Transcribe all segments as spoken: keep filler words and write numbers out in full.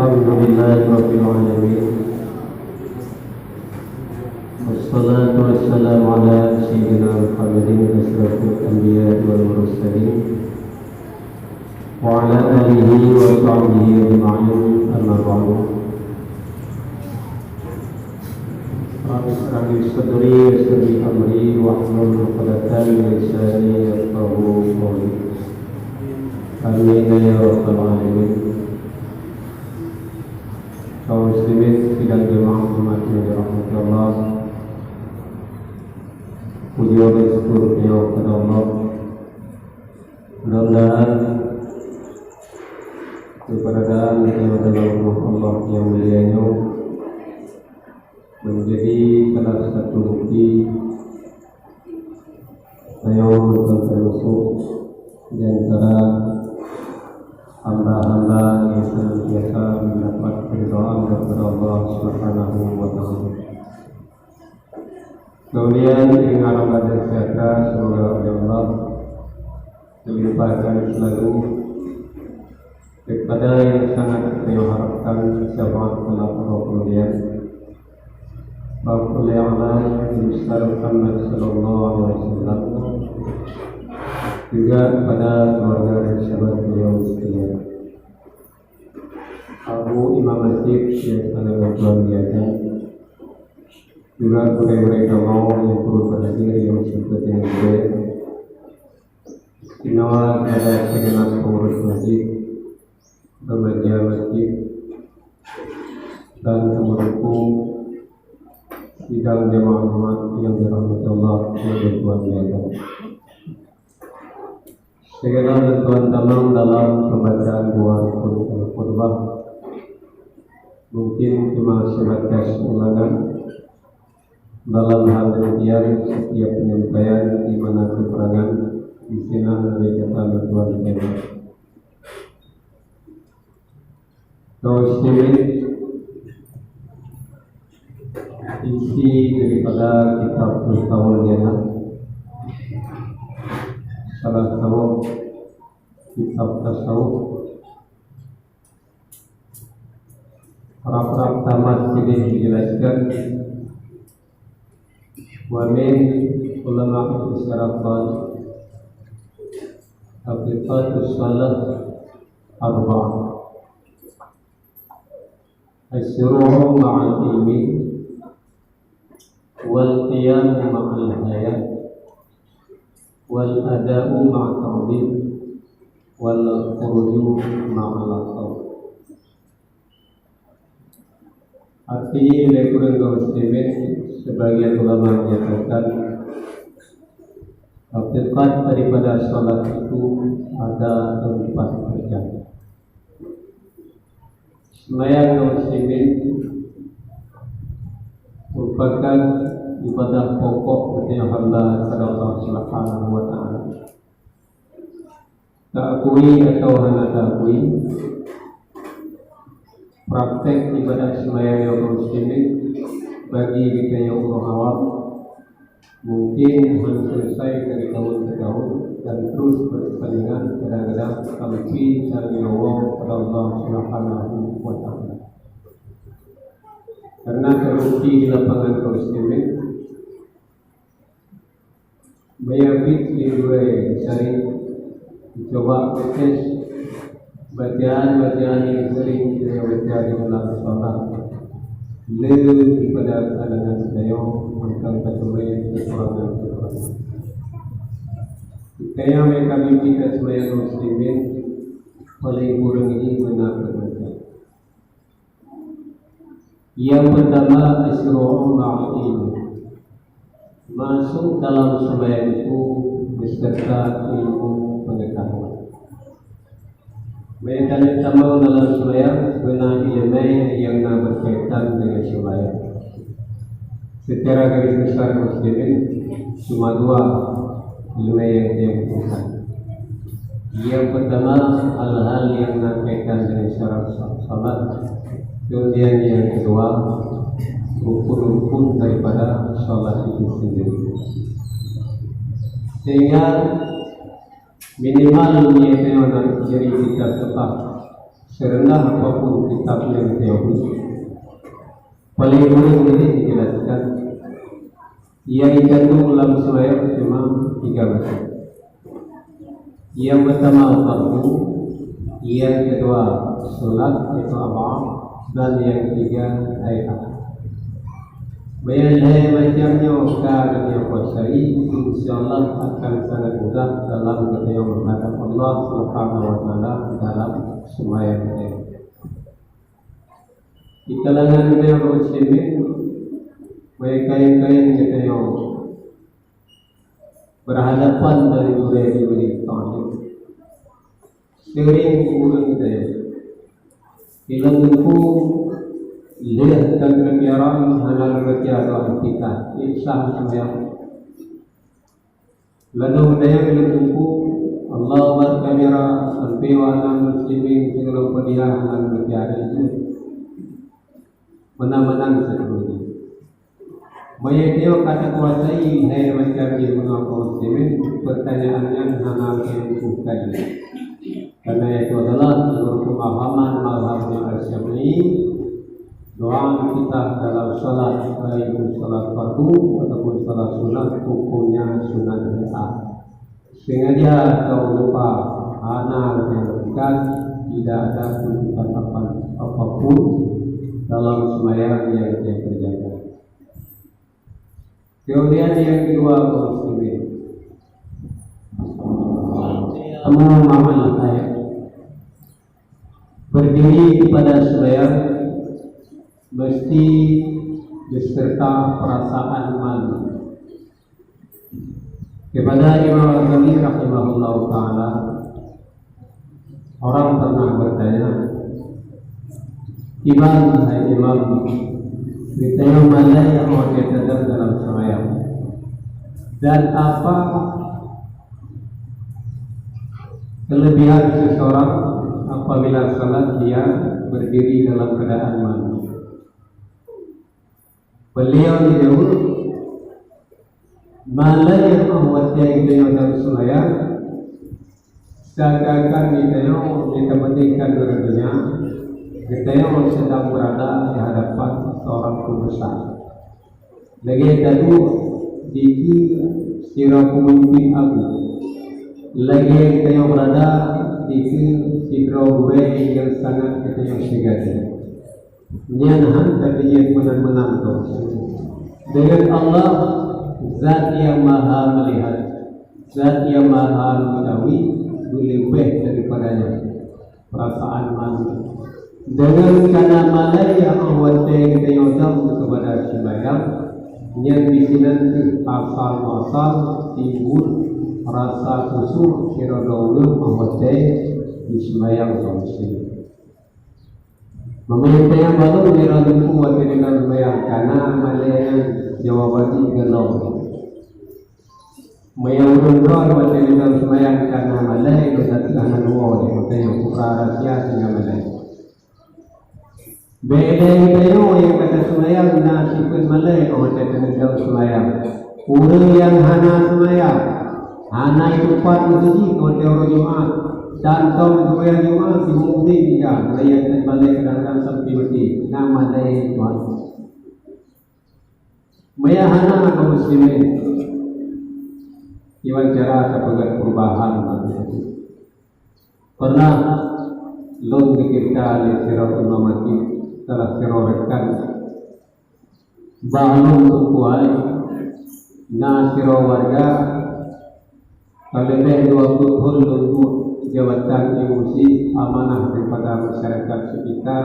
Alhamdulillahirabbil alamin. Wassalatu wassalamu ala sayyidina Muhammadin asyrafil anbiya wal mursalin, wa ala alihi wa sahbihi ajma'in, amma ba'du. Rabbi shrah li sadri wa yassir li amri wahlul 'uqdatam min lisani yafqahu qawli. Amin ya rabbal alamin. Kaum muslimin sidang jamaah Jumat yang dirahmati Allah. Puji dan syukur kepada Allah. Mudah-mudahan keberadaan kita dalam rumah Allah yang mulia ini menjadi salah satu bukti saya bukan termasuk di antara hamba-hamba yang senantiasa mendapat keridhaan daripada Allah Subhanahu wa Ta'ala. Kemudian dengan rahmat dan sejahtera semoga oleh Allah dilimpahkan selalu kepada yang sangat kita harapkan syafaat kelak uroe kemudian. Bak oleh Allah Nabi besar Muhammad sallallahu alaihi wasallam, juga kepada keluarga dan sahabat beliau sekalian. Abu Imam Masjid yang sangat berbahagia, juga gurée-gurée kamoe yang turut hadir yang seperti ini. Istimewa kepada segenap pengurus masjid, remaja masjid, dan pengurus sidang jamaah Jumat yang dirahmati Allah yang berbahagia. Segala bantuan tamam dalam pembacaan dua rukun khutbah. Mungkin cuma sebatas ulangan. Dalam hal demikian, setiap penyampaian di mana kekurangan, di sana ada kata bantuan tamam. Terus ini isi daripada kitab Miftahul Jannah, salah satu kitab tasawuf. Rap-rap tamat sini dijelaskan, wa min ulama itu syaratan haqiqatus salah arba'ah. Asyru'u ma'al ilmi, wal qiyamu ma'al hayah, wal ada'u ma'at ta'zim, wal khuruju ma'al khawf. Artinya, oleh kurang kaum muslimin, sebagian ulama menyatakan hakikat daripada salat itu ada empat macam. Sembahyang kaum muslimin merupakan ibadah pokok geutanyoe hamba kepada Allah Subhanahu wa Ta'ala. Taakui atau hana taakui, praktek ibadah sembahyang kaum muslimin bagi geutanyoe ureuëng awam mungkin hana selesai dari tahun ke tahun dan terus berkepanjangan, kadang-kadang sampai tanggung jawab pada Allah Subhanahu wa Ta'ala. Karena terbukti di lapangan kaum muslimin, meunyoe biet lé dua sehari, cuba tes bacaan-bacaan nyang sering geutanyoe baca di dalam salat, le daripada kalangan geutanyoe mantong tateumé keukurangan-keukurangan. Geutanyoe nyang ka mimpin dan seumayang muslimin, paléng kureueng jih beuna peureulée. Nyang peurtama, asyru'u ma'al ilmi. Masuk dalam sembahyang itu beserta ilmu pengetahuan. Meunyoe taneuk tamong dalam sembahyang, beuna iéleumé nyang na berkaitan dengan sembahyang. Secara garis besar muslimin, cuma dua iéleumé nyang teupeugah. Yang pertama, hal-hal yang na kaitan dengan syarat sa-, salat. Kemudian yang kedua, rukun-rukun daripada salat itu sendiri. Sehingga minimal nyoe na jadi kita tetap Serendah apapun kitab nyang teori, paling kurang ini dijelaskan, nyang dikandung lam seumayang cuma tiga macam. Nyang pertama fardu, nyang kedua sunat atau ab'ad, dan nyang ketiga hai'at. Meunyoe lhèe macam nyoe ka geutanyoe kuasai, insya Allah akan sangat mudah dalam geutanyoe menghadap Allah Subhanahu wa Taala dalam seumayang geutanyoe. Di kalangan geutanyoe kaum muslimin, meunyoe kain-kain geutanyoe berhadapan dari gurèe di Masjid Taim. Seuring ureueng geutanyoe. Ilôn teungku lheueh ka geupiaran hana geubaca doa iftitah, insya Allah. Ladôm dayang ilôn teungku, Allah bak kamera sampai wa ala muslimin sigohlom peudiyah lam geubaca doa iftitah. Meunan-meunan seterusnya. Meunyoe ka takuasai hai macam jih meunyoe kaum muslimin, pertanyaan nyan hana lé butuh kaji. Karena itu adalah menurut pemahaman mazhabnya Asy-Syafi'i, doa iftitah dalam salat, baik itu salat fardu ataupun salat sunat, hukumnya sunat bid'ah. Sengaja atau lupa, hana geutanyoe lakukan, tidak ada tuntutan apa, apapun dalam sembahyang yang geutanyoe kerjakan. Kemudian yang kedua, kaum muslimin, kamu amal khair. Berdiri kepada sembahyang mesti beserta perasaan malu. Kepada Imam Ghazali rahimahullahu taala, orang pernah bertanya, "Kiban hai Imam, geutanyoe malèe watèe teuh dalam sembahyang, dan apa kelebihan seseorang apabila salat dia berdiri dalam keadaan malu?" Beliau jaweueb, malèe watèe geutanyoe dalam sembahyang, seakan-akan geutanyoe, geutanyoe meuninggai dari dunia, geutanyoe sedang berada di hadapan seorang pembesar. Lagèe taduek dikeue sidroe peumimpin abu. Lagèe geutanyoe berada dikeue sidroe gurèe nyang sangat geutanyoe syedara. Nyan han ka jeuet meunan-meunan toh. Deungon Allah, Zat nyang Maha Melihat, Zat nyang Maha Mengetahui, beuleubeh daripada nyan. Perasaan malu. Deungon kana malèe watèe geutanyoe dong keupada sembahyang, nyan disinan kheueh asal muasal timbul rasa khusyuk sidroe-droe ureueng watèe jisembahyang, kaum muslimin. Meunyoe teunyang balum nyoe lôn teupeu watèe geutanyoe seumayang, kana malèe nyan jawaban jih gohlom. Meunyoe ureueng droe watèe geutanyoe seumayang kana malèe, lôn tatu'oh hana lôn woe lé, watèe nyoe peukara rahsia singoh malèe. Bèk lé geutanyoe nyang ka taseumayang na sifeuet malèe watèe geutanyoe seumayang. Ureueng nyang hana seumayang, hana itupat meuseujid watèe uroe Jumat, dan tom seumayang Jumat simueng udeb ija, raya dan balèe kadang-kadang sampai maté, na malèe tuan. Meunyoe hana kaum muslimin, kiban cara tapeugah perubahan. Pernah lôn dikeurita lé sidroe imam masjid, salah sidroe rekan. Bah lôn teupeu hai, na sidroe warga ka leubeh dua ploh thôn lôn duek jabatan M O C, amanah daripada masyarakat sekitar,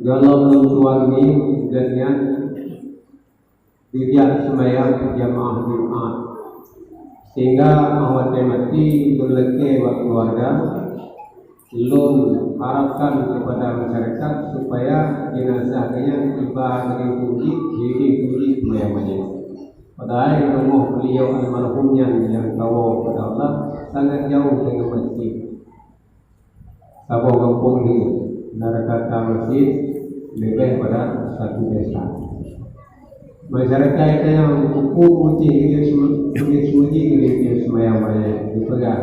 gohlom lôn tuan ngieng gobnyan geujak seumayang jamaah Jumat. Sehingga óh watèe maté lôn lakèe bak keuluwarga, lôn harapkan keupada masyarakat supaya jeunazah geuhnyan tiba di Bukit, di Bukit Maya Maya. Padahai rumoh beliau almarhum nyan nyang kawoe keupada Allah sangat jauh deungon masjid. Saboh gampông di Narkata Masjid leubeh pada satu desa. Masyarakat nyang kupu putih dia semua dia semua dia dia sembahyang raya dipeugah.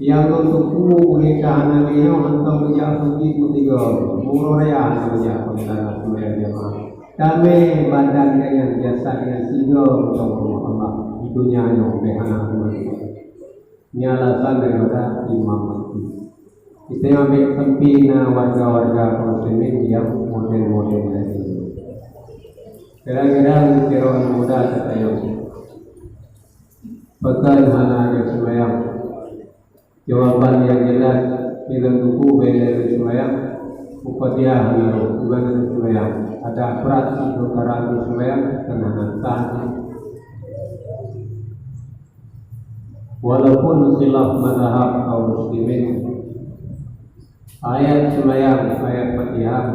Nyang lôn tupeue, ulèe ka hana lé nyoe hantom geujak meuseujid meusigoe, uroe raya hantom geujak peurintah seumayang jamaah. Tamè badan geuh nyan, jasad geuh nyan sigoe mantong u rumoh Allah. Di dônya nyoe bèk hana meuseujid. Nyan alasan daripada imam mati. Kita nyoe bèk sampai na warga-warga kaum muslimin nyang model-model lagèe nyoe. Kadang-kadang sidroe aneuk muda tanyong, "Pakon hana lé seumayang?" Jawaban nyang jeulaih, ilôn tupeue bèk lé seumayang, Fatihah hana rhot, kiban lé seumayang. Adak brat sigoe karang seumayang, keunan sah. Walaupun khilaf mazhab kaum muslimin, ayat seumayang, ayat Fatihah,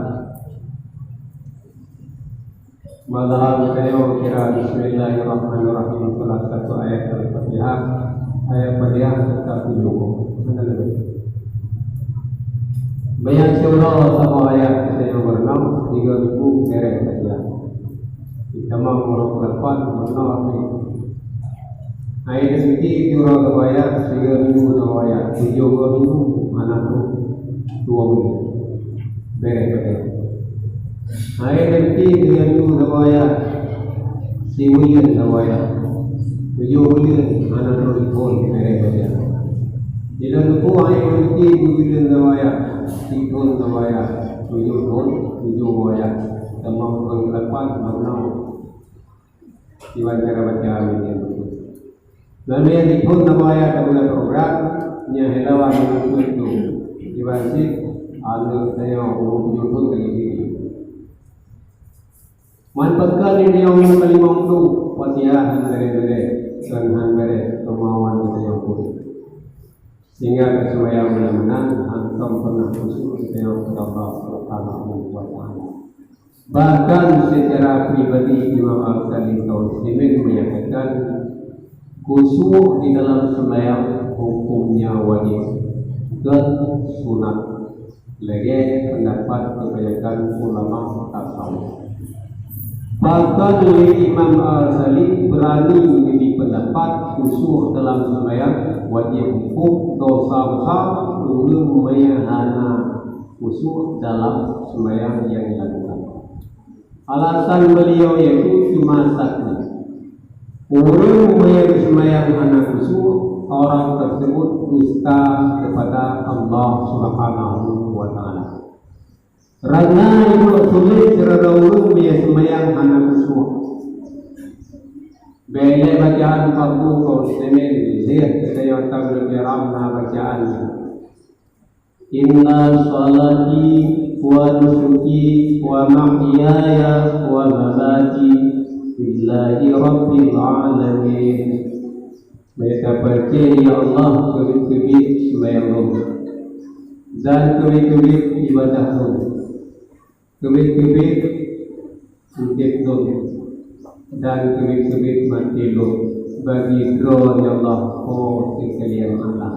mazhab geutanyoe kira Bismillahirrahmanirrahim salah satu ayat Al-Fatihah, ayat Fatihah seutôt tujoh. Hana leubeh. Banyak surah sama ayat geutanyoe meurunoe, tiga ribu bèrèh Fatihah. Kita mau meurunoe lapan, meurunoe habéh. Hai, nanti uroe geubayar, tiga minggu geubayar, tujoh minggu hana tu, dua minggu. Bèrèh bèk. Hai, nanti tiga minggu geubayar, sibuleuen geubayar, tujoh buleuen hana tu, bèrèh bèk. Di dalam buku hai, nanti dua buleuen geubayar, sithon geubayar, tujoh thon, tujoh geubayar, tamah thon lapan, enam. Kiban cara baca amin nyan. Lalu nyang jithon nama ayat tapeugah program, nyang hela meunyoe tu. Kiban cit, aneuk tanyoe umur tujoh thon ka jiteubiet. Man pakon di nyang umur ka limong ploh, Fatihah han bèrèh-bèrèh, kon han bèrèh, keumawan geutanyoe pun. Sehingga keu seumayang meunan-meunan hantom pernah khusyuk geutanyoe keu Allah Subhanahu wa Ta'ala. Bahkan secara pribadi Imam Al-Ghazali kaum muslimin menyatakan khusyuk di dalam seumayang hukumnya wajib dan sunat. Lagèe pendapat kebanyakan ulama tasawuf. Bahkan lé Imam Al-Ghazali berani menjadi pendapat khusyuk dalam sembahyang wajib hukum dosa besar ureueng meuhana khusyuk dalam sembahyang yang dilakukan. Alasan beliau yaitu cuma satu. Ureueng nyang seumayang hana khusyuk, orang tersebut dusta kepada Allah Subhanahu wa Ta'ala. Karena itu sulit kepada ureueng nyang seumayang hana khusyuk. Bèk lé bacaan fardu kaum muslimin, zikir, kata yang tak lebih ramah bacaan. Inna salati wa nusuki wa mahyaya wa mamati lillahi rabbil alamin. Maka percaya, ya Allah, keubiet-keubiet seumayang lôn dan keubiet-keubiet ibadah lôn. Keubiet-keubiet udép lôn dan keubiet-keubiet maté lôn bagi Droe, ya Allah, Po sekalian alam.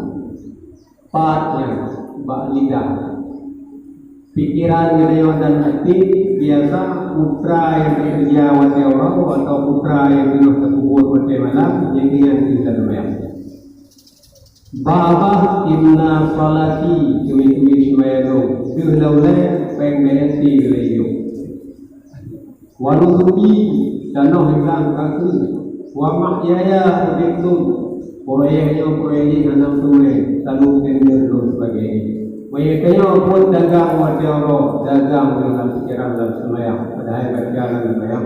Pat nyan bak lidah. Pikiran geutanyoe dan até biasa putra nyang teukeurija watèe uroe atau putra nyang teungoh teukubuet watèe malam, nyan keuh nyang tinggai seumayang. Babah inna salati, teuwi-teuwi seumayang lôn, deuh lôn lé, péng beuet lé yôh. Wa nusuki, tanoh hilang kakeuh. Wa mahyaya, udép lôn. Proyek nyoe, proyek jih hana meuteumé, talu tender dan sebagainya. Proyek tanyoe pun dagang watèe uroe, dagang dalam pikiran, dalam seumayang. Padahai baca dalam seumayang,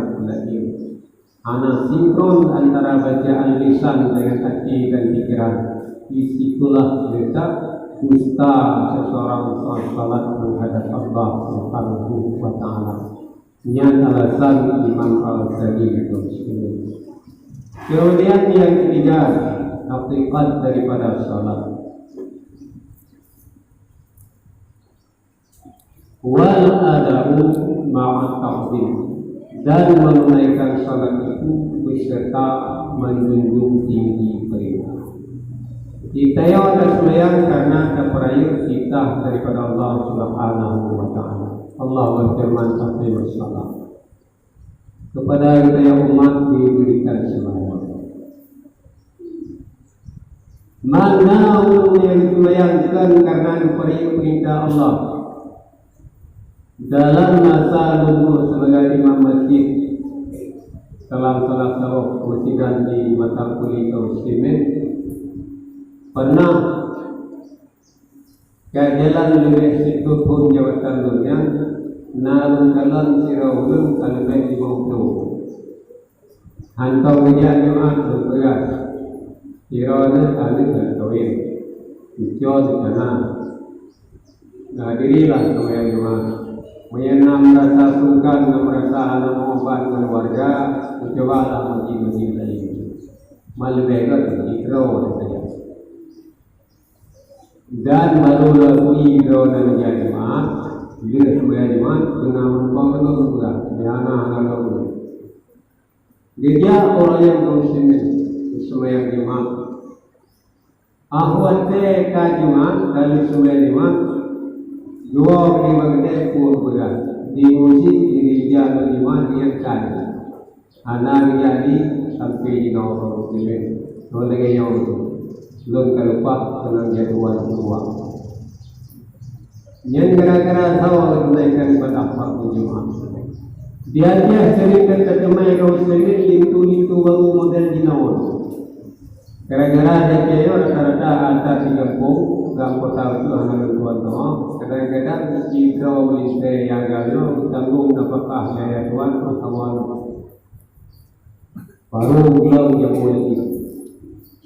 hana sinkron antara bacaan lisan dengan hati dan pikiran. Di situlah letak dusta seseorang salat terhadap Allah Subhanahu wa Ta'ala. Nyan alasan Imam Al-Ghazali itu. Kemudian yang ketiga, hakikat daripada salat. Wal ada'u ma'a ta'zim, dan menunaikan salat itu beserta menjunjung tinggi perintah. Kita yang ada sembahyang karena ada perayaan titah daripada Allah Subhanahu wa Ta'ala. Allah berfirman, "Aqimus shalah." Kepada kita yang umat diberikan sembahyang. Mana ureuëng nyang seumayang kon kareuna geupeurintah Allah. Dalam masa lôn seubagai imam masjid, dalam salah saboh keusidan di Matapulitan Simen, pernah ka jalan leubeh siplôh thon jawatan lôn nyan, na lôn kalon sidroe ureuëng ka leubeh limong thon. Hantom geujak Jumat lôn peugah, sidroe aneuëk ka geukawén, cucoe ka na. Hadirilah seumayang Jumat. Meunyoe na meurasa sungkan, na meurasa hana meuubat ngon wareuga, meucubalah masjid-masjid laén. Man leubeh gét jidroe saja. Dan barô lom kui droe nan jak Jumat, lheueh seumayang Jumat, teungoh meurumpok keunoe peugah, "Hana, hana lôn." Geujak ureuëng nyang dong sinan, seumayang Jumat. Ahwat tée ka Jumat, ka lheueh seumayang Jumat, dua peulimong tée peue peugah, di meuseujid di gereja Jumat nyang ka. Hana geujadi sampoe jinoe ureuëng muslimin. Ngon lagée nyoe, lôn ka lumpah keunong jadwal keudua. Nyan gara-gara sawa geutunaikan ibadah fardu Jumat. Di Aceh seuring that tateumé kaum muslimin linto-linto barô model jinoe. Gara-gara di Aceh nyoe rata-rata ata di gampông, lam kota beutôi hana lôn tuan toh. Kadang-kadang sidroe meulintée nyang agam nyoe geutanggong nafakah lé ayah tuan, awak Barô ulôn nyang mulia.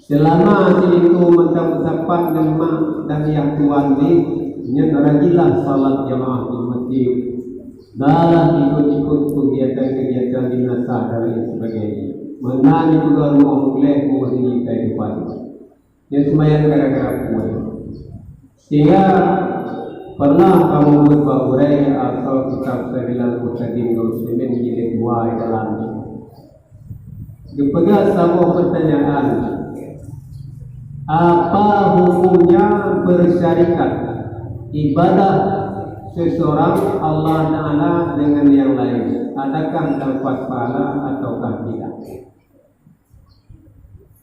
Seulama silinto mantong meusapat ngon mak dan yah tuan jih, nyan rajilah salat jamaah di masjid. Dalam ikut-ikut kegiatan-kegiatan dinasah dan lain sebagainya. Meunan jipeugah rumoh mugleh, rumoh tinggi kehidupan. Nyan seumayang gara-gara peue. Sehingga pernah kamoe buet bak gurée atau kitab Sabilal Muhtadin Muslimin jilid dua di dalam. Geupeugah saboh pertanyaan, apa hukumnya bersyarikat ibadah seseorang Allah Ta'ala dengan yang lain? Adakah dapat pahala ataukah tidak?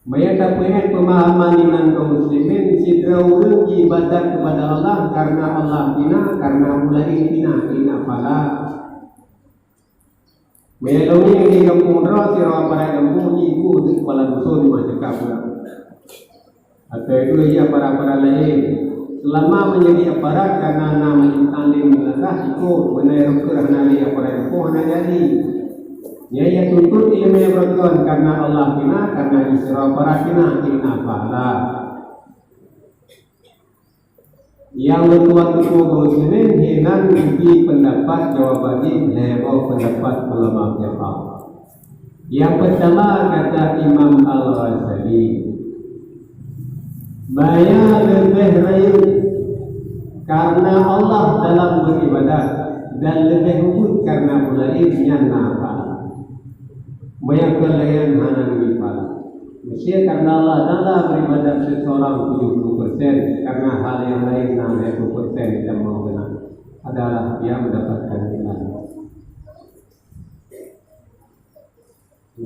Meunyoe tapeuingat peumahaman inan kaum muslimin, sidroe ureuëng jiibadat keupada Allah kareuna Allah pih na, kareuna ureuëng laén pih na, inna fala. Meunyoe lôn ngieng di gampông droe, sidroe aparat gampông jiboh di kepala dusun di Masjid Kaabah. Atau itu ia aparat-aparat laén. Seulama meunjadi aparat kareuna na majelis taklim meunasah, ikot, beunai rukon hana lé aparat gampông hana jadi. Nyan ia tuntut ileumèe beureugon kareuna Allah pih na, kareuna jih sidroe aparat pih na, inna fala. Nyang meutuah tutoe kaum muslimin, hinan jih peundapat jaweueb jih lhèe boh peundapat ulama khilaf. Nyang peurtama kata Imam Al-Ghazali, bahwa leubeh rayeuk kareuna Allah dalam beribadat dan leubeh ubit kareuna ureuëng laén nyan na pahala. Meunyoe keu laén hana geubri pahala. Meusé kareuna Allah Taala beribadat seseorang tujuh puluh persen, kareuna hal nyang laén na lhèe puluh persen nyang mau keunan adalah dia mendapatkan nilai.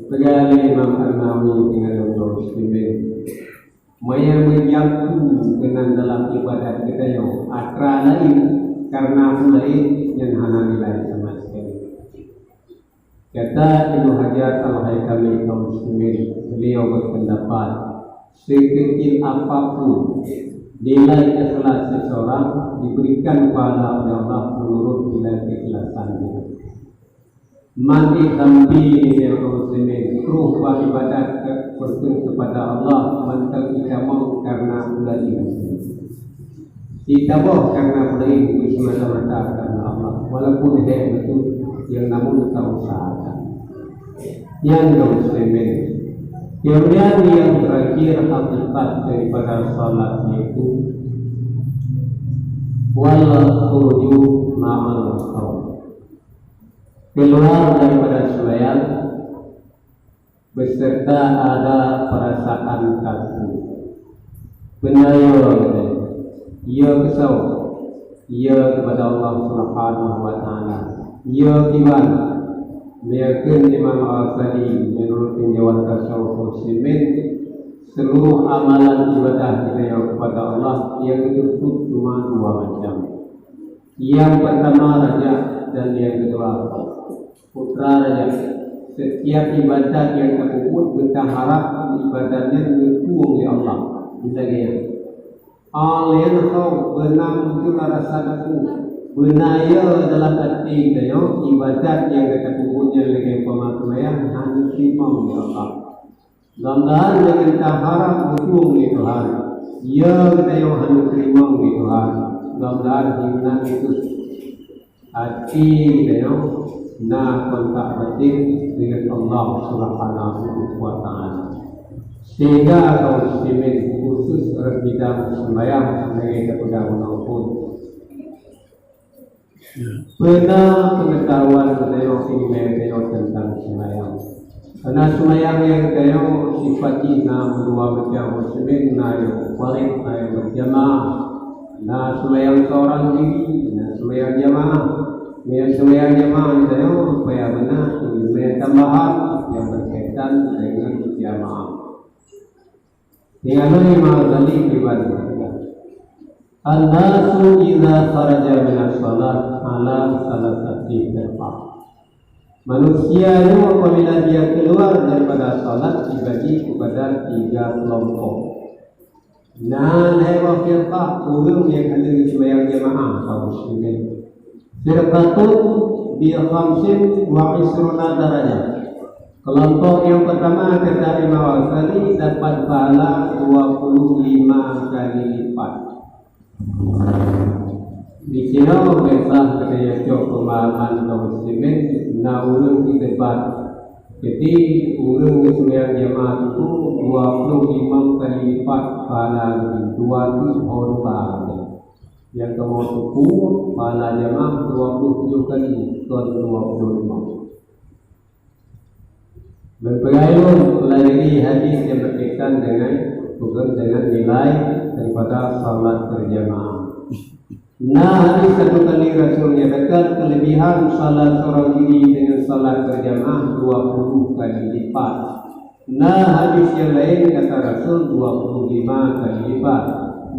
Peugah lé Imam An-Nawawi, tinggai lôn muslimin, meunyoe meujampu keunan dalam ibadat geutanyoe atra laén kareuna ureuëng laén, nyan hana nilai sama sekali. Kata Ibnu Hajar Al-Haytami, kaum muslimin, beliau berpendapat, sekecil apapun nilai ikhlas seseorang diberikan pahala oleh Allah menurut nilai keikhlasannya. Man ék sampoe nibak kaum muslimin troh bak ibadat keu-, khusus kepada Allah mantong itamong kareuna bulan ini. Itamong kareuna bulan ini semata-mata kareuna Allah, walaupun hèk beutôi, yang namun kita usahakan. Nyan kaum muslimin. Kemudian yang terakhir, hakikat daripada salat yaitu wal khuruju ma'al khauf. Keluar daripada sembahyang beserta ada perasaan takut. Peue na yo, yo keu soe? Yo kepada Allah Subhanahu wa Taala. Yo kiban? Meunyoe kheun Imam Al-Ghazali, menurut tinjauan tasawuf muslimin, Seluruh amalan ibadah geutanyoe kepada Allah nyang geutuntut cuma dua macam. Nyang pertama rajak dan nyang kedua putra rajak. Setiap ibadat nyang tapeubuet geutanyoe harab ibadat nyan geutueng lé Allah. Lagèe nyan. Alèh nyan beuna muncul rasa ragu, beuna ya dalam até geutanyoe ibadat nyang gata peubuet nyan lagèe umpama seumayang hana teurimong lé Allah. Mudah-mudahan nyang gata harab geutueng lé Tuhan, ya geutanyoe hana teurimong lé Tuhan. Mudah-mudahan hinan itu. Até geutanyoe na kontak batin dengan Allah Subhanahu wa Ta'ala. Sehingga kaum muslimin khusus dalam bidang sembahyang sebagai kepada pun. Pernah pengetahuan geutanyoe ini geutanyoe tentang sembahyang. Karena sembahyang nyang geutanyoe sifat jih na meudua macam, muslimin na nyang munfarid, na nyang berjamaah. Na sembahyang seorang diri, na sembahyang jamaah. Meunyoe sembahyang jamaah geutanyoe supaya beuna, sembahyang tambahan nyang berkaitan dengan jamaah. Tinggai lom Imam Ghazali pribadi. An-nasu idza kharaja minas shalat ala salasati firqah. Manusia nyoe apabila dia keluar daripada salat dibagi kepada tiga kelompok. Na lhèe boh firqah ureueng nyang hana geuseumayang jamaah kaum muslimin. Firqatun bi khamsin wa ishruna darajah. Kelompok nyang pertama kata Imam Ghazali dapat pahala dua puluh lima kali lipat. Di sinoe biasa geutanyoe cok peumahaman kaum muslimin na ureueng di debat. Jadi ureueng geuseumayang jamaah tu dua puluh lima kali lipat pahala geuh, dua puluh honda. Nyang kamoe tuku pahala jamaah dua puluh tujoh kali, kon dua puluh lima. Dan peugah lom, melalui hadis nyang berkaitan dengan, bukan dengan nilai daripada salat berjamaah. Na hadis satu kali Rasul nyatakan kelebihan salat seorang diri dengan salat berjamaah dua puluh kali lipat. Na hadis nyang laén kata Rasul dua puluh lima kali lipat.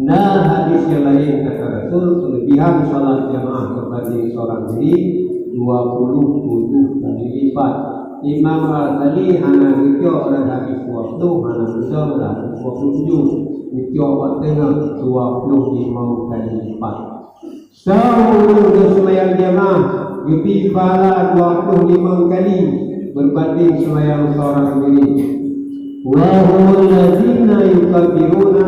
Na hadis nyang laén kata Rasul kelebihan salat jamaah berbanding seorang diri dua puluh tujoh kali lipat. Imam Ghazali hana geucok lam hadis dua puluh, hana geucok lam hadis dua puluh tujoh. Geucok bak teungoh dua puluh lima kali lipat. Soe ureueng geuseumayang jamaah geubri pahala dua puluh lima kali beubandéng seumayang seurang diri. Wa humul ladzina yukabbiruna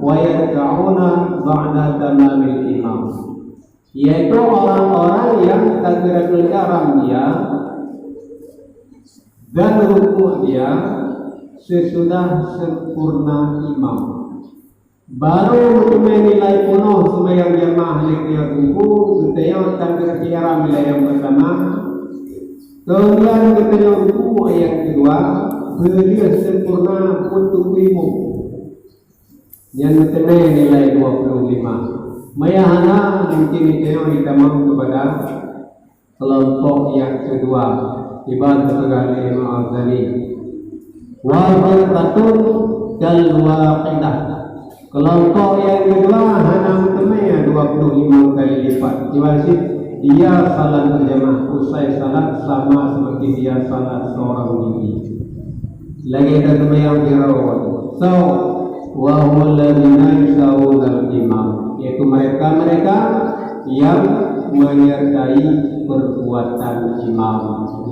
wa yarka'una ba'da tamamil qiyam. Yaitu orang-orang yang takbiratul ihram dia dan rukuk dia sesudah sempurna imam. Barô meuteumé nilai peunoh seumayang jamaah lé geutanyoe rukuk, geutanyoe takbiratul ihram lé nyang peurtama, keumudian geutanyoe rukuk nyang keudua, beulheueh sempurna peutuku imum. Nyan meuteumé nilai dua puluh lima. Maya hana mungken geutanyoe jitamong keupada keulompok nyang keudua, iban teupeugah lé Imam Ghazali, "Wa firqatun kal wahidah." Keulompok nyang keudua hana meuteumé dua puluh lima kali lipat. Iban cit dia salat berjamaah, usai salat sama seperti dia salat seorang diri. Lagèe that seumayang di rawon. So, wa humul ladzina yusawwunal imam, yaitu mereka-mereka yang menyertai perbuatan imam.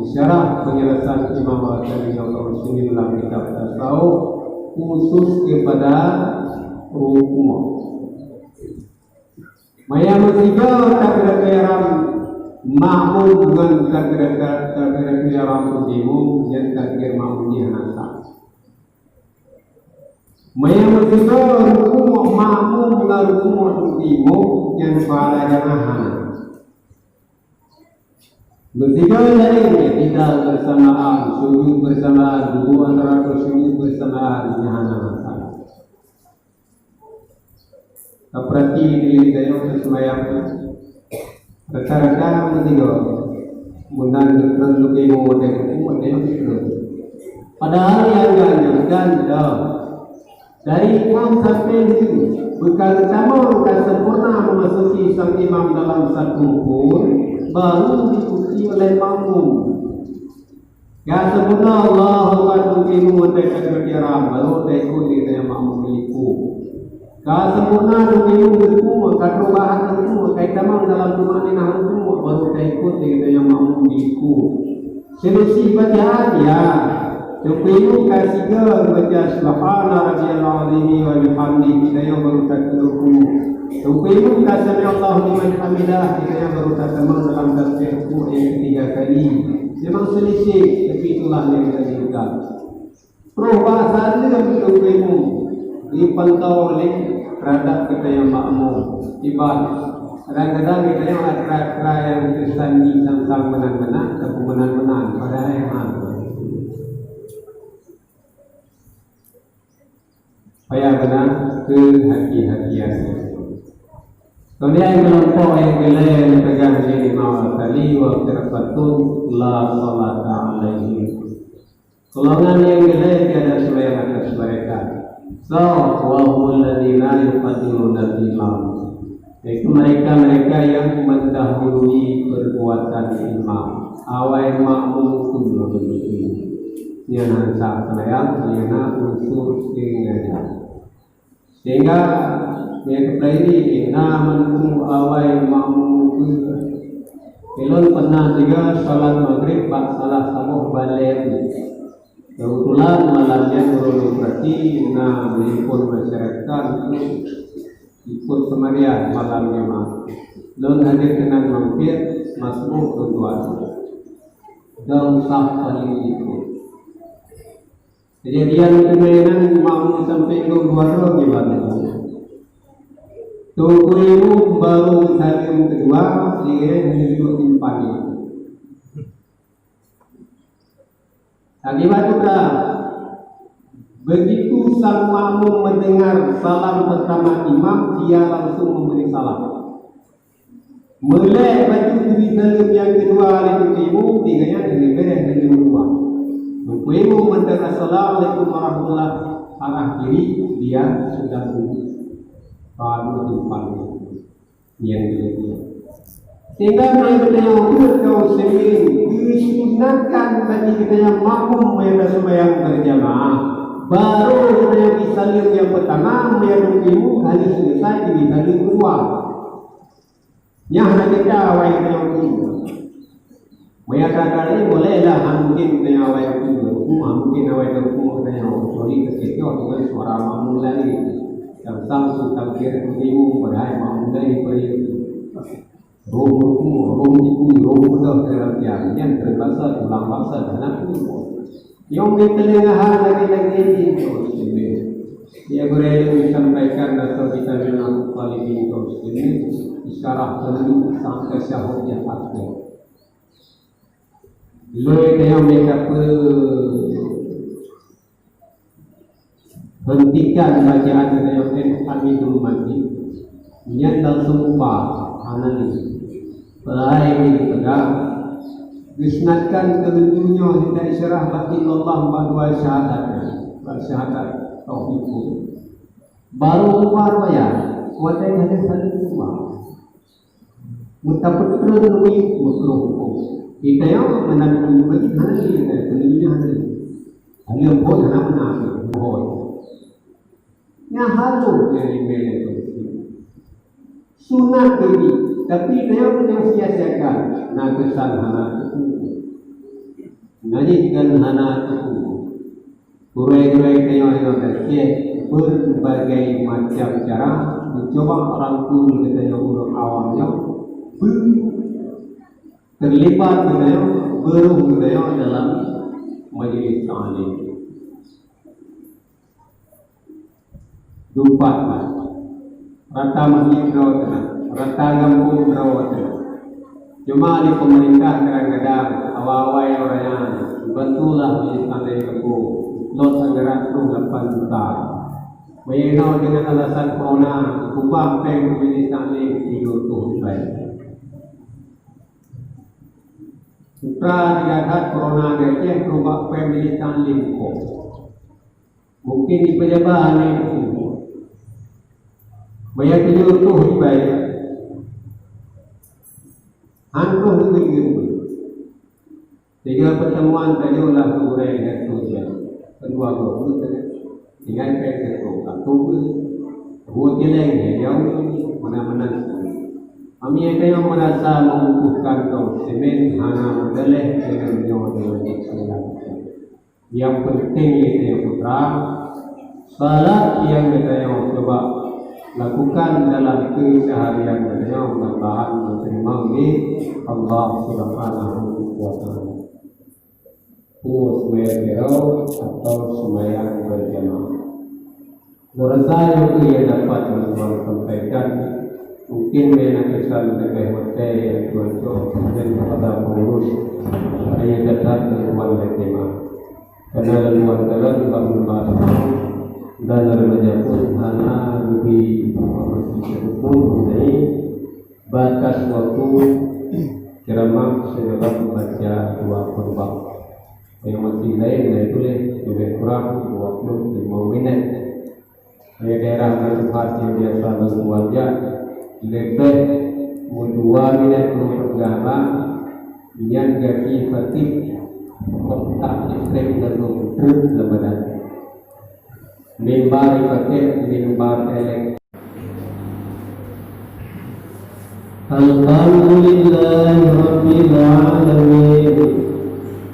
Disyarah penjelasan Imam Al-Ghazali dalam kitab Tasawuf khusus kepada rukuk. Maya meusigoe takbiratul ihram makmum ngon takbiratul, takbiratul ihram imum, nyan takbir makmum nyan hana sah. Maya meusigoe rukuk makmum ngon rukuk imum, nyan pahala jamaah hana. Meusigoe laén, i'tidal bersamaan, sujud bersamaan, dua rakaat sujud bersamaan, nyan hana masalah. Tapeurati di lingkaran seumayang, rata-rata meusigoe, meunan geutreun leuki meuwoe teuh, meuwoe teuh geutreun. Padahal nyang dianjurkan dah Dari imam sampai lheueh, beukah geutamong ka sempurna memasuki sang imam dalam safu pun, baru diikuti oleh makmum. Ka sempurna Allahu Akbar, teurimong watèe ka geutiara, baru taikot lé geutanyoe makmum likot. Ka sempurna teurimong geukheun, ka trok bak geukheun, ka tamong dalam tumakninah geukheun, baru taikot lé geutanyoe makmum likot. Seuleusoe bacaan, ya. Teurimong ka sigoe baca Subhana Rabbiyal Azim wa bihamdih, geutanyoe baru taikot rukuk. Teurimong ka Sami'allahu liman hamidah, geutanyoe baru tatamong dalam tasbih rukuk nyang ketiga kali. Memang selisih, tapi itulah yang kita inginkan. Roh bak saleuem teurimong, dipantau lé terhadap geutanyoe makmum. Iban, kadang-kadang geutanyoe atra-atra nyang teusanji sang-sang meunan-meunan, tapi meunan-meunan, padahai hana. Payah beuna keuhati-hatian. Kemudian kelompok yang geupeugah lé Imam Al-Ghazali, wa firqatun la salata alaihim. Golongan nyang geupeugah tiada sembahyang atas mereka. So, wa humul ladzina yuqaddimunal imam. Yaitu mereka-mereka yang mendahului perbuatan imam. Awai makmum tu lebih penting. Nyan hana sah sembahyang, nyan unsur sengaja. Sehingga, nyang keupeue ini, na meuteumé awai makmum tu. Ulôn pernah juga salat maghrib bak salah saboh balè. Kebetulan malam nyan ulôn berarti na meutelepon masyarakat untuk ikut sembahyang malam Jumat. Lôn hana keunan mampir, masbuk lôn tuan. Dan sah paling ikut. Kejadian keumaingan makmum sampai lôn dua droe di Bandung. Teungku Imum baru saleuem keudua, lheueh nyan duduk di depan. Akibat putra, begitu sang makmum mendengar salam pertama imam, dia langsung memberi salam. Meulèe bacut geubri saleuem nyang keudua lé Teungku Imum, tinggai nyan geubri saleuem keudua. Teungku Imum meunan, "Assalamualaikum warahmatullah," arah kiri, dia sudah duduk. Baru di depan. Nyan dua. Sehingga meunyoe geutanyoe buet kaum muslimin, disunatkan bagi geutanyoe makmum meunyoe taseumbahyang berjamaah. Baru geutanyoe bri saleuem nyang peutama, meunyoe Teungku Imum hana seuleusoe, bri saleuem keudua. Nyan hana teuka awai geutanyoe tu. Meunyoe ka kali boleh lah, ha mungkin geutanyoe awai tu, ha mungkin awai tu, geutanyoe, kecuali teukecoh dengan suara makmum laén. Yang sang su tafsir Teungku Imum, padahai makmum laén bri. Rhom rukuk, rhom tipu, rhom peudeuh dalam tiang. Nyan terbaksa, tulang baksa, dan aku. Nyang meuteuleuha lagèe-lagèe nyoe, ya, gurèe, disampaikan atau kita memang talibin kaum muslimin, isyarah tunduk sampai syahud di atas. Lôi tayong mereka pe hentikan bacaan tayong Hamidul Majid. Nyan langsung ubah, hana lé. Peulai dipeugah, geusunatkan keu laju nyoe hingga isyarah bak Allah bak dua syahadat, bak syahadat tauhid. Baru ubah raya, watèe hana salah ubah. Meuta peutrön lui makruh. Kita yang meunan pun bagi hana lé, hana lé. Hana lé pun hana meunan pun. Nyan harôh nyang limong nyan tu. Sunat teubi, tapi tanyoe meunyoe sia-siakan, na keusan hana teupeue. Najih kan hana teupeue. Gurèe-gurèe tanyoe nyoe ka cit berbagai macam cara mencuba rangkul geutanyoe ureueng awam nyoe beu-, terlibat geutanyoe, beuruh geutanyoe dalam majlis taklim. Dumpat lah. Rata masjid droe teunang, rata gampông droe teunang. Cuma di pemerintah kadang-kadang awai-awai awai nyan, bantulah majlis taklim gampông, lot anggaran peuet ploh lapan juta. Meunyoe dengan alasan corona, kubah péng majlis taklim tujoh reutôh ribèe. Putra digadat corona di Aceh, kubah péng majlis taklim kok. Mungkin di pejabat hana itu. Bayar tujuh ratus dibayar. Hantu itu. Tiga pertemuan tadi ulah tu gurèe dengan tu je. Kedua guru tu tadi. Tinggal kai ke tu, tak tu pun. Dua jeleng dia jauh, mana-mana sekali. Kami ada yang merasa membutuhkan kaum muslimin, hana mendaleh dengan nyonya dengan Islam. Yang penting itu yang putra, salat yang kita yang coba lakukan dalam keseharian kita, mudah-mudahan diterima oleh Allah Subhanahu wa Ta'ala. Puas sembahyang atau sembahyang berjamaah. Meurasa nyang keu nyang dapat ulôn sampaikan, mungkin meunan kesan leubeh watèe nyang tuan cok dan kepada pengurus, hanya datang dari luar tema. Karena luar jalan bak membahas dan remaja pun hana lebih informasi pun mengenai batas waktu ceramah sebab membaca dua khutbah. Yang masih lain, lain tulis lebih kurang dua puluh lima minit. Di daerah Tuhan yang biasa bantuan jak, leubeh meudua minét meunurot agama, nyan gaki patik kontak listrik lalu truk lé badan. Mimbar dipakai mimbar elek. الحمد لله رب العالمين،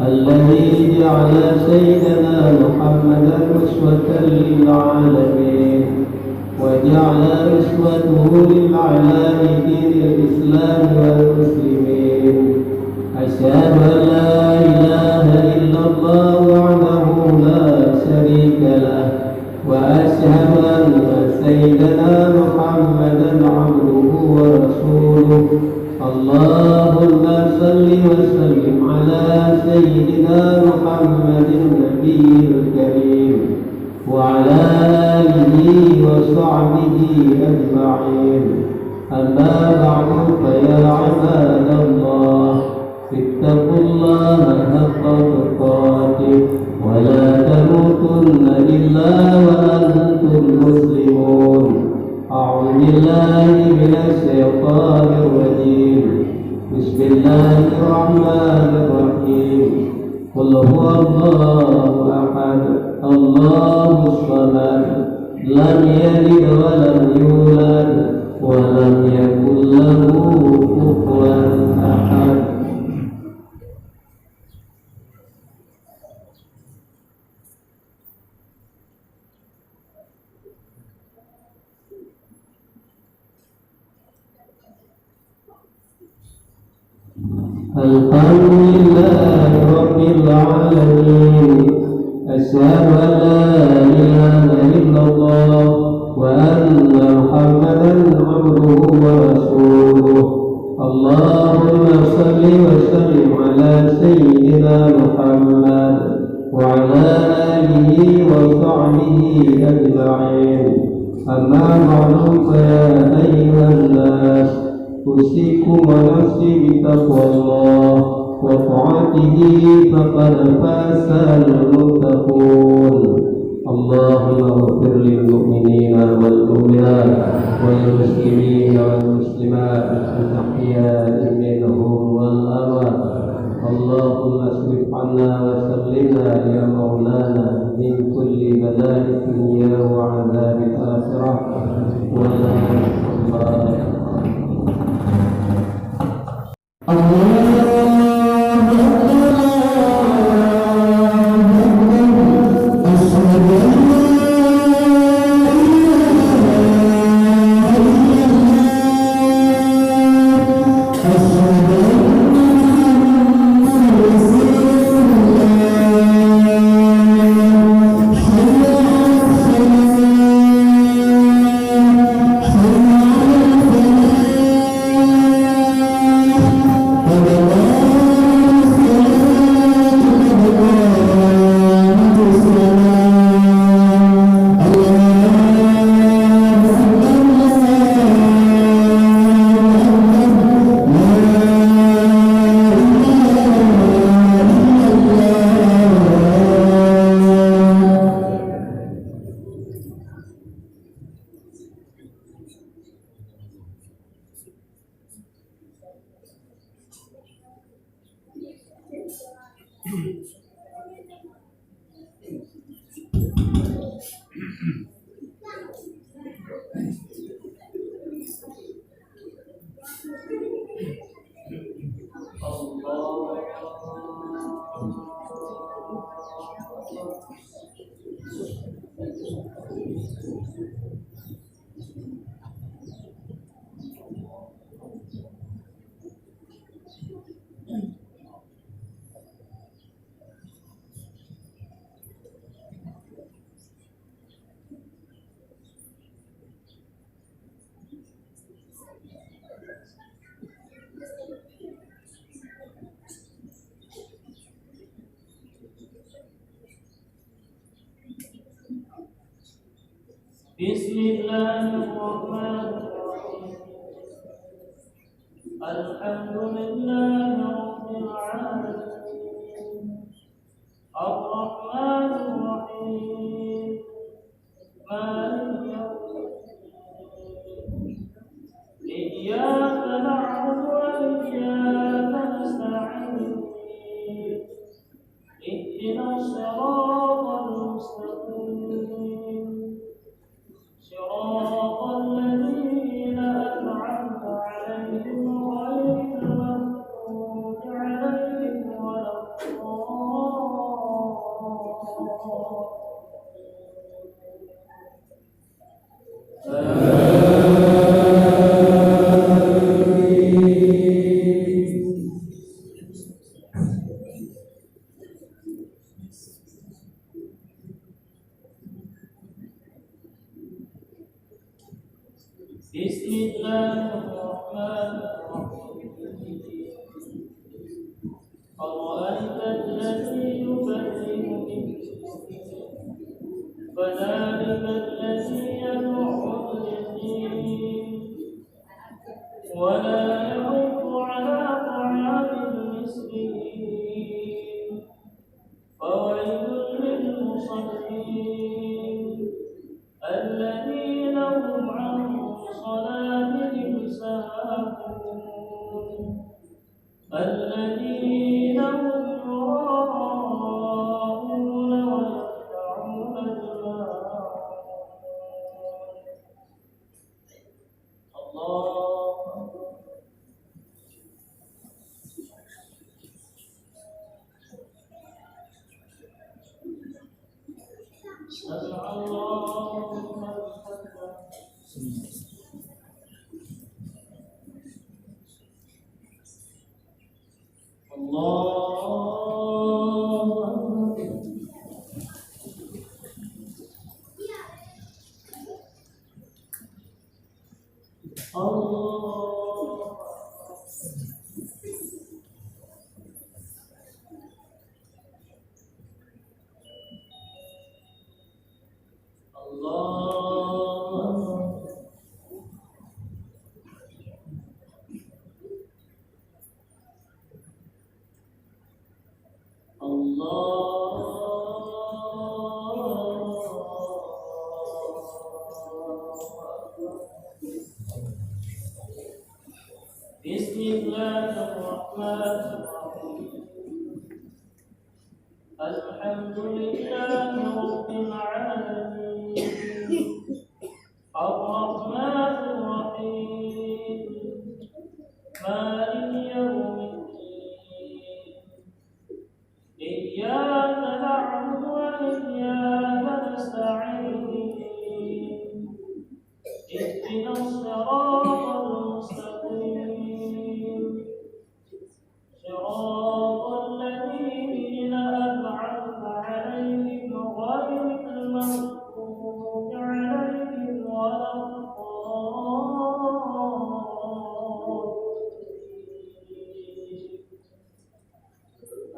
الذي جعل سيدنا محمدا أسوة للعالمين، وجعل أسوته للأعلام دين الإسلام والمسلمين. أشهد أن لا إله إلا الله وحده لا شريك له، وأشهد أن سيدنا محمدا عبده ورسوله. اللهم صل وسلم على سيدنا محمد النبي الكريم وعلى آله وصحبه أجمعين. أما بعد، فيا عباد الله، اتقوا الله حق تقاته ولا تموتن إلا وأنتم مسلمون. أعوذ بالله من الشيطان الرجيم. بسم الله الرحمن الرحيم. قل هو الله أحد، الله الصمد، لم يلد ولم يولد، ولم يكن له كفوا أحد. الحمد لله رب العالمين. أشهد أن لا إله إلا الله وأن محمدا عبده ورسوله. اللهم صل وسلم على سيدنا محمد وعلى آله وصحبه أجمعين. أما بعد، فيا أيها الناس، أوصيكم ونفسي بتقوى الله وطاعته، فقد فاز المتقون. اللهم اغفر للمؤمنين والمؤمنات والمسلمين والمسلمات الأحياء منهم والأموات. اللهم اصرف عنا وسلمنا يا مولانا من كل بلاء الدنيا وعذاب الآخرة. ولا حول ولا قوة إلا بالله. بسم الله الرحمن الرحيم. الحمد لله رب العالمين. الرحمن الرحيم. مالك يوم الدين. إياك نعبد وإياك نستعين. اهدنا الصراط المستقيم. صراط الذين أنعمت عليهم غير المغضوب عليهم ولا الضالين. بسم الله الرحمن الرحيم. أرأيت الذي يكذب بالدين فذلك الذي يدع اليتيم ولا يحض على طعام المسكين فويل للمصلين الذين هم عن صلاتهم ساهون الذين هم يراءون ويمنعون الماعون. الله أكبر. سمع الله لمن حمده. الله أكبر. الله أكبر. الله أكبر. الله أكبر. بسم الله الرحمن الرحيم. الحمد لله رب العالمين. الرحمن الرحيم. مالك يوم الدين. إياك نعبد وإياك نستعين. اهدنا الصراط المستقيم. صراط الذين أنعمت عليهم غير المغضوب عليهم ولا الضالين.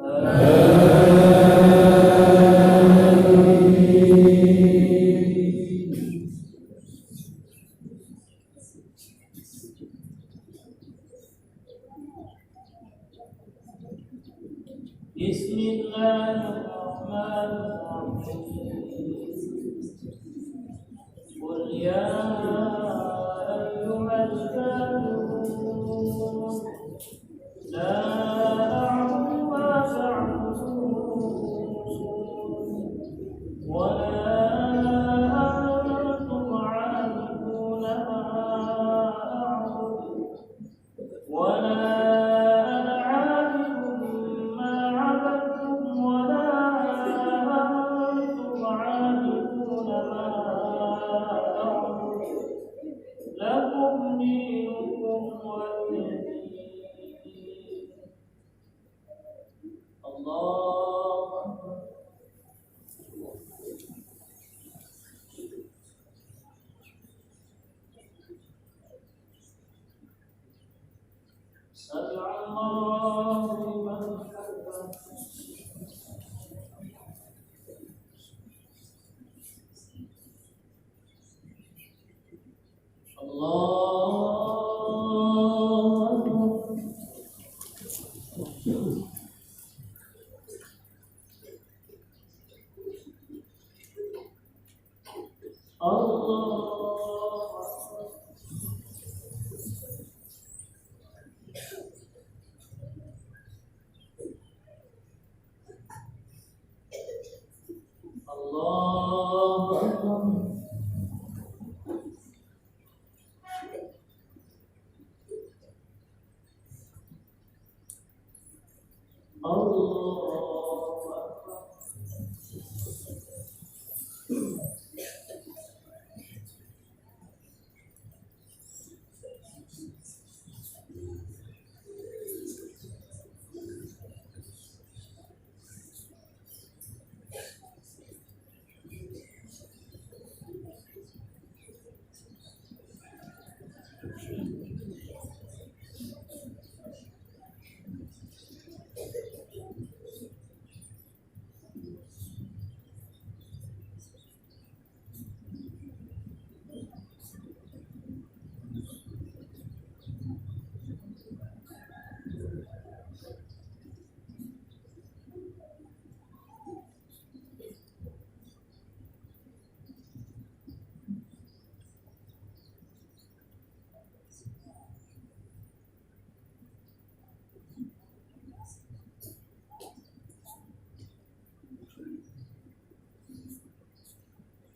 آمين. بسم الله الرحمن الرحيم. قل يا أيها الكافرون. لا أعبد ما تعبدون ولا أنتم عابدون ما أعبد ولا أنا عابد ما عبدتم ولا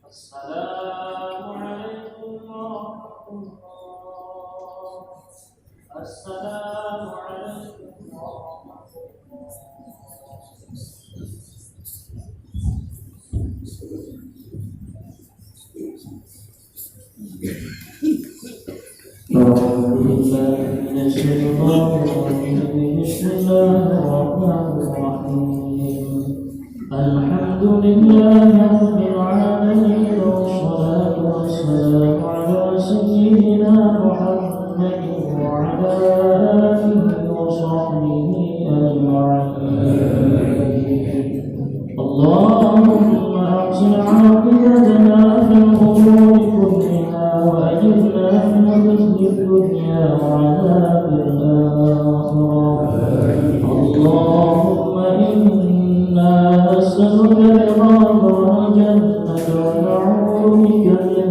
السلام عليكم ورحمة الله. السلام عليكم ورحمة الله. أعوذ بالله من الشيطان الرجيم. بسم الله الرحمن الرحيم. الحمد لله رب العالمين، والصلاة والسلام على سيدنا محمد وعلى آله وصحبه أجمعين. اللهم أحسن عاقبتنا في الأمور كلها وأجرنا من خزي الدنيا وعذاب الآخرة. اللهم إنا نسألك رضاك والجنة ونعوذ بك من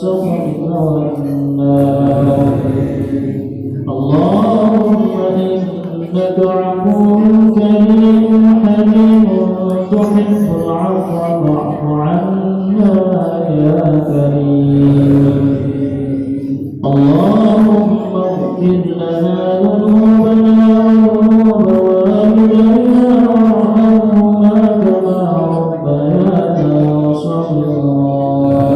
سخطك والنار. اللهم إنك عفو كريم حليم تحب العفو فاعف عنا يا كريم. اللهم اغفر لنا ذنوبنا وذنوب والدينا وارحمهما كما ربيانا صغارا.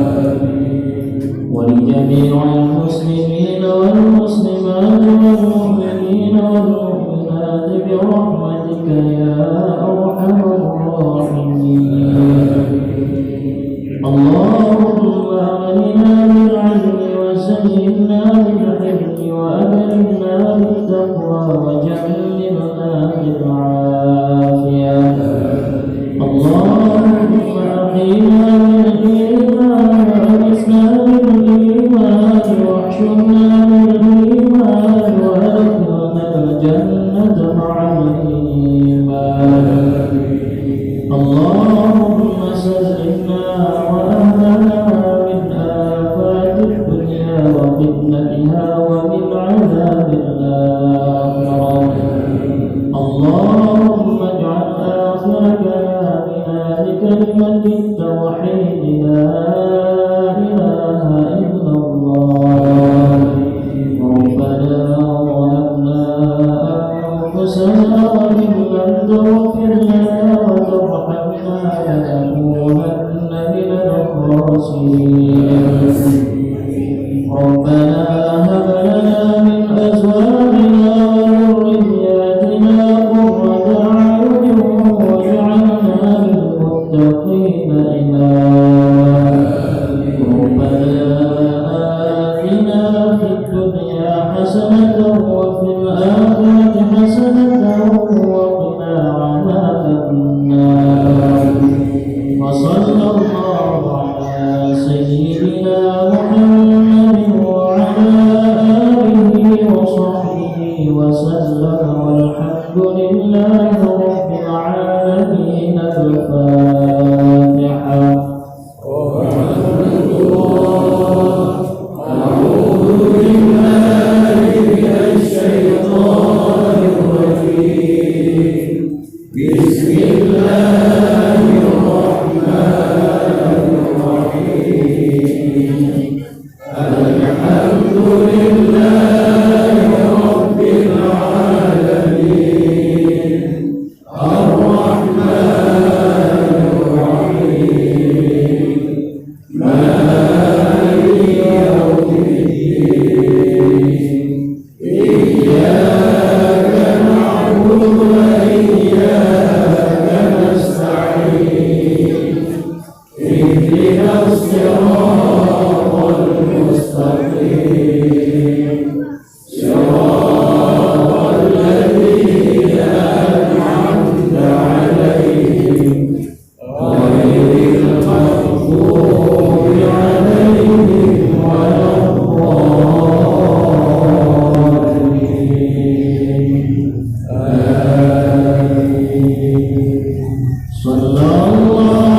ولجميع المسلمين والمسلمات والمؤمنين والمؤمنات برحمتك يا أرحم الراحمين. اللهم أغننا بالعلم وزينا بالحلم وأكرمنا بالتقوى وجملنا بالعافية. اللهم أحينا بالإيمان وأمتنا بالإيمان واحشرنا بالإيمان وأدخلنا الجنة مع الإيمان. اللهم سلمنا وأهلنا من آفات الدنيا وفتنتها ومن عذاب الآخرة. اللهم اجعل آخر كلامنا بكلمة التوحيد لا إله إلا الله. ربنا ظلمنا أنفسنا وإن لم تغفر لنا وترحمنا لنكونن من الخاسرين. ربنا هب لنا من أزواجنا وذرياتنا قرة أعين واجعلنا للمتقين إماما. ربنا آتنا في الدنيا حسنة وفي الآخرة حسنة وقنا عذاب النار. وصلى الله على سيدنا محمد وعلى آله وصحبه وسلم، والحمد لله رب العالمين. الفاتحة. أعوذ بالله من الشيطان الرجيم. بسم الله الرحمن الرحيم. الحمد لله رب العالمين. الرحمن الرحيم. مالك يوم الدين. إياك نعبد وإياك نستعين. اهدنا الصراط المستقيم. صراط الذين أنعمت عليهم غير المغضوب عليهم ولا الضالين. آمين. صلى الله